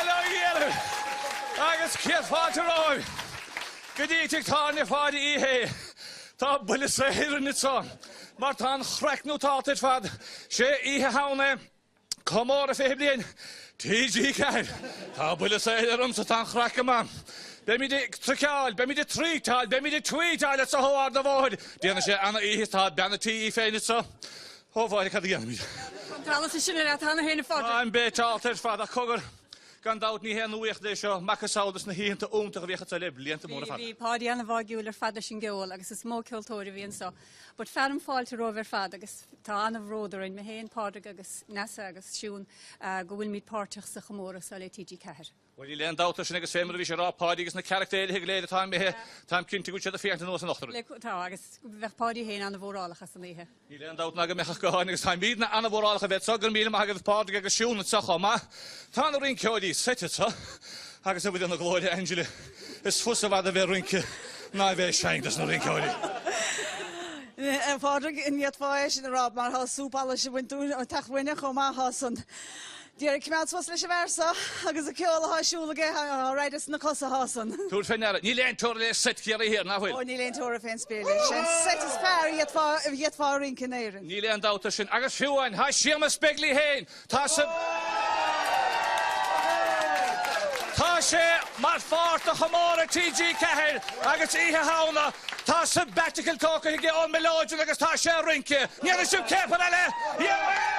Bail ó Dhia oraibh agus céad fáilte romhaibh go dtí tigh tábhairne Pháidí Uí Shé. Tá buille saothair orainn anseo mar tá an chraic nótálta ar fad. Sé Oíche Shamhna é. Comóradh 20 bliain TG4. Tá buille saothair ormsa, tá an chraic go maith. Beimid ag truiceáil, beimid ag traoiteáil, beimid ag tweetáil anseo ó Ard an Bhóthair. Déanfaidh sé ana-oíche, tá bean an tí í féin anseo. Ó Mháire, cad a dhéanfaimid? Tá an trealamh sin ar leat cheana féin, a Phádraig. Táim béiteálta ar fad ach cogar. Gan dabht ní haon nuaíocht é seo, macasamhail dos na hoícheanta iontacha a bhíodh anseo le blianta móra fada. Bhí Páidí ana-bháigiúil ar fad leis an gceol agus is mó ceoltóir a bhí anseo. But fearaim fáilte romhaibh ar fad agus tá ana-bhród orainn, mé féin, Pádraig agus Neasa agus Siún, go bhfuilimid páirteach sa chomóradh seo le TG4. Bhuel, níl aon dabht air sin agus fé mar a bhí sé a rá, Páidí agus na caractéirithe go léir atá imithe, táim cinnte go bhfuil siad ag féachaint anuas anocht orainn. Tá, agus bheadh Páidí féin ana-mhórálach as an oíche. Níl aon dabht ná go mbeadh ach go háirithe agus táimidne ana-mhórálach a bheith anseo, go raibh míle maith agaibh Pádraig agus Siún anseo chomh maith. Tá na rinceoirí suite anseo agus a Mhuire na Glóire Angela, is fusa i bhfad a bheith ag rince ná a bheith ag seinnt dos na rinceoirí. A Phádraig, ní fhéadfá é sin a rá mar tá súp allais ag baint dúinn, ag teacht uainne chomh maith, tá san. D'iarraidh coimeád suas leis an bhfear seo agus an ceol atá ar siúl aige, tá raideadh sna cosa, tá san. Tabhair fé ndeara, níl aon teora le seit Chiarraí Thiar, nach bhfuil? Ó, níl aon teora fén spéir leis. Sé an seit is fearr a d'fhéadfá, a d'fhéadfá a rince in Éirinn. Níl aon dabht air sin. Agus fiú amháin, tá Séamus Begley féin, tá sa. Tá sé mar pháirt de chomóradh TG4 agus Oíche Shamhna. Tá sabbatical tógtha aige ón mileoidean agus tá sé ag rince. An ndéanfaidh sibh céapadh eile? Yeah!